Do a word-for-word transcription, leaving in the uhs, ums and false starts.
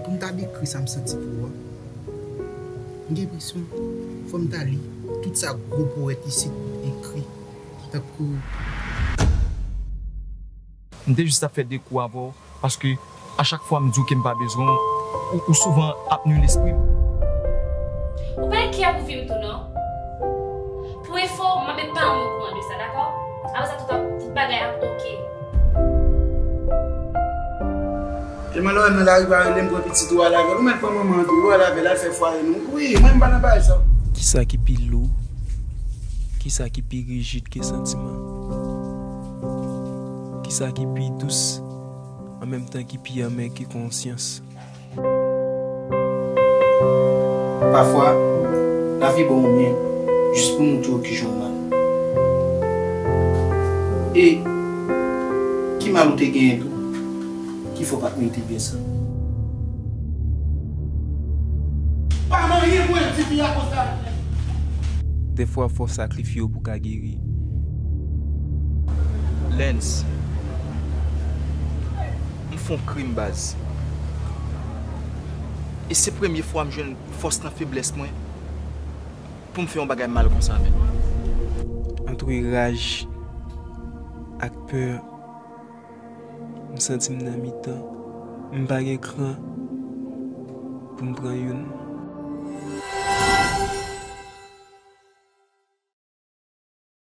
Pou m ta dekri sa m santi pou ou a, m gen enpresyon fò m ta li tout sa gwo powèt isit ekri, tankou. M te jis ap fè de kou avè w, paske a chak fwa m di w ke m pa bezwen w, ou, ou souvan ap nui lespri m. Ou pa gen kè pou vi m tou non. Pou enfo, m ap met paran m okouran de sa, dakò? Apre sa, tout, ap, tout bagay ap oke. E mwen lè w wè m nan lari pa rele m, pran pitit ou al avè l, ou mèt pran manman an tou, ou al avè l, al fè fwaye nou. Wi, mwen m pa nan bagay sa. Kisa ki pi lou? Kisa ki pi rijid ke santiman? Kisa ki pi dous, an menm tan ki pi anmè ke konsyans? Pafwa, lavi ba w byen jis pou montre w kijan w mal. E ki mal ou te genyen tou ki fè w pa t merite byen sa? Pa manyen mwen di fi a konsa. Dèfwa fò w sakrifye w pou w ka geri. Lens, m fè yon krim baz. E se premye fwa m jwenn fòs nan feblès mwen pou m fè yon bagay mal konsa menm. Antre raj ak pè, m santi m nan mitan. M pa gen kran pou m pran youn.